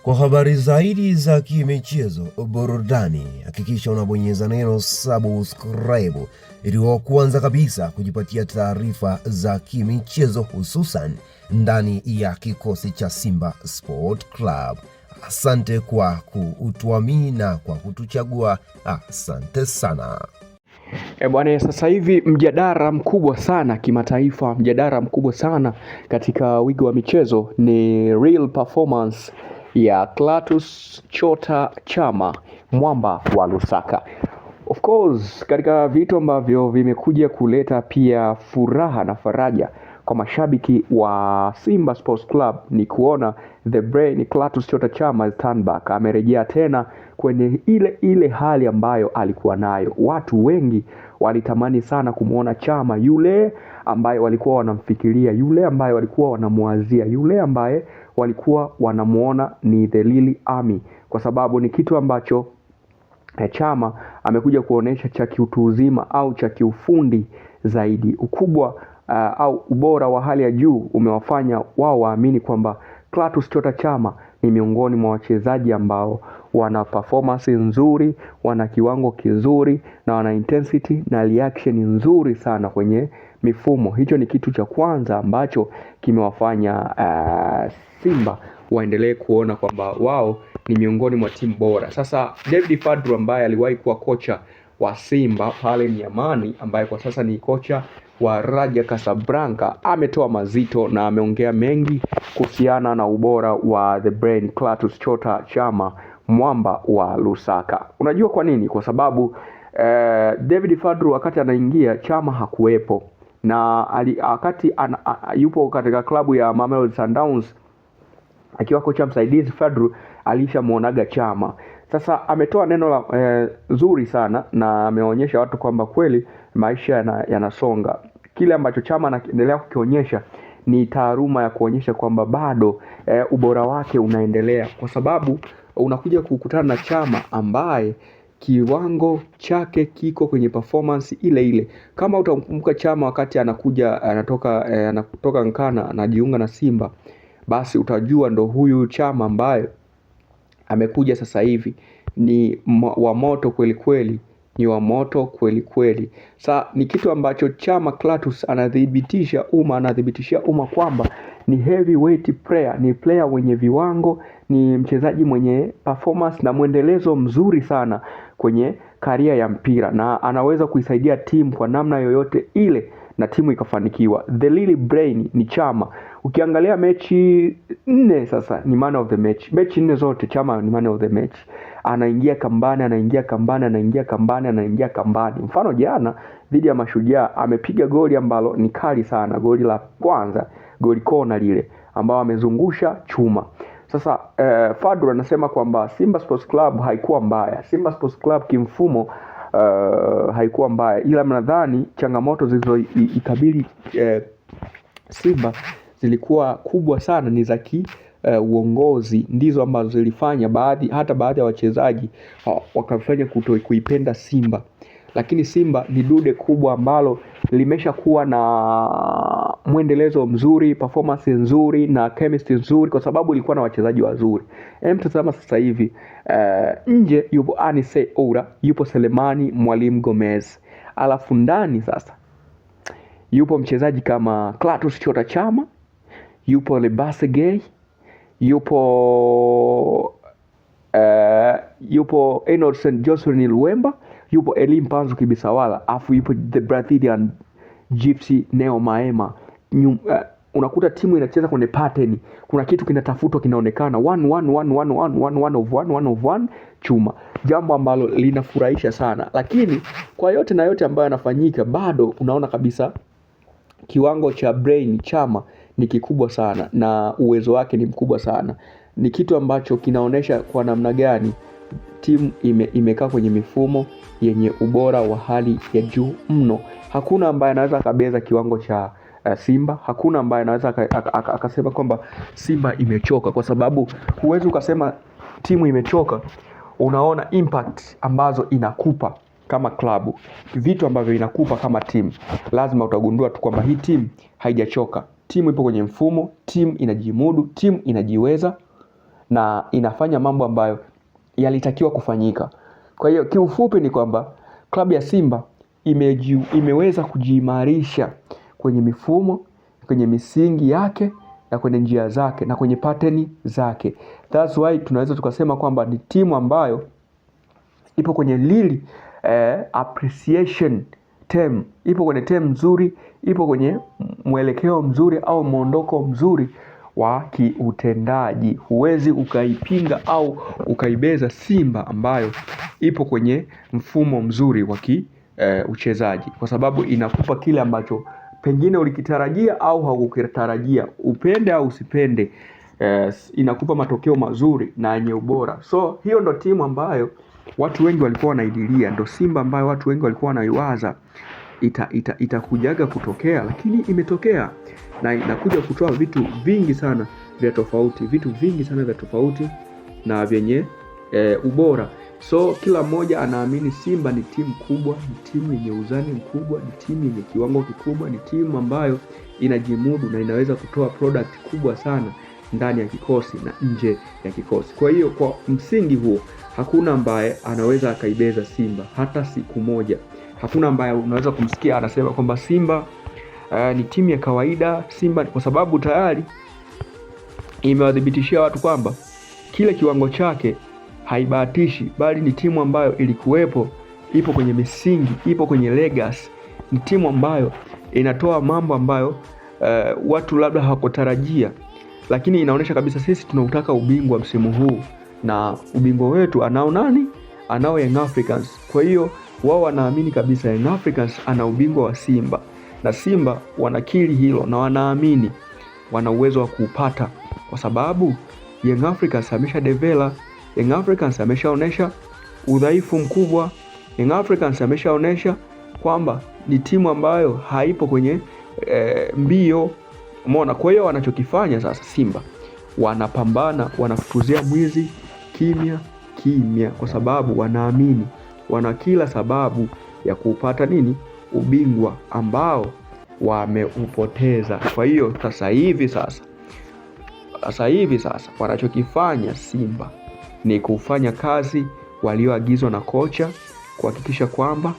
Kwa habari zaidi za kimichezo, burudani, hakikisha unabonyeza neno subscribe ili wa kwanza kabisa kujipatia taarifa za kimichezo, hususan ndani ya kikosi cha Simba Sport Club. Asante kwa kutuamini na kwa kutuchagua, asante sana. E bwana, sasa hivi mjadala mkubwa sana kimataifa, mjadala mkubwa sana katika wigo wa michezo ni real performance ya Clatous Chota Chama, mwamba wa Lusaka. Of course, katika vitu ambavyo vimekuja kuleta pia furaha na faraja kwa mashabiki wa Simba Sports Club ni kuona the brain Clatous Chota Chama turn back, amerejea tena kwenye ile ile hali ambayo alikuwa nayo. Watu wengi walitamani sana kumwona Chama yule ambaye walikuwa wanamfikiria, yule ambaye walikuwa wanamwazia, yule ambaye walikuwa wanamuona ni the Lily Army, kwa sababu ni kitu ambacho Chama amekuja kuonesha cha kiutu uzima au cha kiufundi zaidi. Ukubwa au ubora wa hali ya juu umewafanya wao waamini kwamba Clatous Chota Chama ni miongoni mwa wachezaji ambao wana performance nzuri, wana kiwango kizuri na wana intensity na reaction nzuri sana kwenye mifumo. Hicho ni kitu cha kwanza ambacho kimewafanya Simba waendelee kuona kwamba wao ni miongoni mwa timu bora. Sasa David Fadlu ambaye aliwahi kuwa kocha wa Simba pale Niamani, ambaye kwa sasa ni kocha wa Raja Casablanca, ametoa mazito na ameongea mengi kuhusiana na ubora wa the brain Clatous Chota Chama, mwamba wa Lusaka. Unajua kwa nini? Kwa sababu David Fadlu wakati anaingia Chama hakuwepo na wakati yupo katika klabu ya Mamelodi Sundowns akiwa kocha msaidizi, Fadlu alishamuonaga Chama. Sasa ametoa neno la zuri sana na ameonyesha watu kwamba kweli maisha yanasonga. Kile ambacho Chama anaendelea kukionyesha ni taaluma ya kuonyesha kwamba bado ubora wake unaendelea, kwa sababu unakuja kukutana na Chama ambaye kiwango chake kiko kwenye performance ile ile. Kama utamkumbuka Chama wakati anakuja anatoka Nkana anajiunga na Simba, basi utajua ndo huyu Chama ambaye amekuja sasa hivi ni wa moto kweli kweli, ni wa moto kweli kweli. Sa ni kitu ambacho Chama Clatous anadhibitisha umma, anathibitishia umma kwamba ni heavyweight player, ni player mwenye viwango, ni mchezaji mwenye performance na mwendelezo mzuri sana kwenye career ya mpira, na anaweza kuisaidia timu kwa namna yoyote ile na timu ikafanikiwa. The Lily Brain ni Chama. Ukiangalia mechi 4 sasa ni man of the match. Mechi 4 zote Chama ni man of the match. Anaingia kambani, anaingia kambani, anaingia kambani, anaingia kambani. Mfano jana dhidi ya Mashujaa amepiga goli ambalo ni kali sana, goli la kwanza, goli kona lile ambao amezungusha chuma. Sasa Fadlu anasema kwamba Simba Sports Club haikuwa mbaya. Simba Sports Club kimfumo haikuwa mbaya, ila nadhani changamoto zilizoikabili Simba zilikuwa kubwa sana ni za uongozi, ndizo ambazo zilifanya hata baadhi ya wachezaji wakafanya kuipenda Simba. Lakini Simba ni dude kubwa ambalo limeshakuwa na mwendelezo mzuri, performance nzuri na chemistry nzuri, kwa sababu ilikuwa na wachezaji wazuri. Hem, tazama sasa hivi nje yupo Anise Oura, yupo Selemani Mwalimu Gomez, alafu ndani sasa yupo mchezaji kama Clatous Chota Chama, yupo Lebase Gay, yupo Innocent Johnson Luemba, yupo Elim Panzu Kibisawala, afu yupo the Brazilian Gypsy Neo Maema. Unakuta timu inacheza kwenye pattern, kuna kitu kinatafutwa kinaonekana 1 1 1 1 1 1 1 of 1 1 of 1 chuma, jambo ambalo linafurahisha sana. Lakini kwa yote na yote ambayo yanafanyika, bado unaona kabisa kiwango cha brain Chama ni kikubwa sana na uwezo wake ni mkubwa sana. Ni kitu ambacho kinaonesha kwa namna gani timu imekaa kwenye mifumo yenye ubora wa hali ya juu mno. Hakuna ambaye anaweza akabeza kiwango cha Simba. Hakuna ambaye anaweza akasema kwamba Simba imechoka, kwa sababu huwezi ukasema timu imechoka. Unaona impact ambazo inakupa kama klabu, vitu ambavyo inakupa kama timu, lazima utagundua tu kwamba hii timu haijachoka. Timu ipo kwenye mfumo, timu inajimudu, timu inajiweza. na inafanya mambo ambayo yalitakiwa kufanyika. Kwa hiyo kiufupi ni kwamba klabu ya Simba imeweza kujiimarisha kwenye mifumo, kwenye misingi yake na kwenye njia zake na kwenye pateni zake. That's why tunaweza tukasema kwamba ni timu ambayo ipo kwenye lili appreciation term, ipo kwenye term nzuri, ipo kwenye mwelekeo mzuri au mwondoko mzuri wa kiutendaji. Huwezi ukaipinga au ukaibeza Simba ambayo ipo kwenye mfumo mzuri wa uchezaji, kwa sababu inakupa kile ambacho pengine ulikitarajia au haukukitarajia, upende au usipende, inakupa matokeo mazuri na yenye ubora. So hiyo ndo timu ambayo watu wengi walikuwa wanaidilia, ndo Simba ambayo watu wengi walikuwa wanaiwaza itakujaga kutokea, lakini imetokea na inakuja kutoa vitu vingi sana vya tofauti, vitu vingi sana vya tofauti na vyenye ubora. So kila mmoja anaamini Simba ni timu kubwa, ni timu yenye uzani mkubwa, ni timu yenye kiwango kikubwa, ni timu ambayo inajimudu na inaweza kutoa product kubwa sana ndani ya kikosi na nje ya kikosi. Kwa hiyo kwa msingi huo hakuna ambaye anaweza akaibeza Simba hata siku moja. Hakuna ambaye unaweza kumsikia anasema kwamba Simba ni timu ya kawaida Simba, kwa sababu tayari imewadhibitishia watu kwamba kile kiwango chake haibahatishi, bali ni timu ambayo ilikuwepo, ipo kwenye misingi, ipo kwenye legacy, ni timu ambayo inatoa mambo ambayo watu labda hawakutarajia, lakini inaonyesha kabisa sisi tunautaka ubingwa msimu huu, na ubingwa wetu anao nani? Anao Young Africans. Kwa hiyo wao wanaamini kabisa Young Africans ana ubingwa wa Simba, na Simba wanakiri hilo na wanaamini wana uwezo wa kuupata, kwa sababu Young Africans amesha devela, Young Africans ameshaonesha udhaifu mkubwa, Young Africans ameshaonesha kwamba ni timu ambayo haipo kwenye mbio. Umeona? Kwa hiyo wanachokifanya sasa Simba wanapambana, wanafukuzia mwizi kimya kimya, kwa sababu wanaamini wana kila sababu ya kuupata nini ubingwa ambao wameupoteza. Kwa hiyo sasa hivi sasa wanachokifanya Simba ni kufanya kazi walioagizwa na kocha kuhakikisha kwamba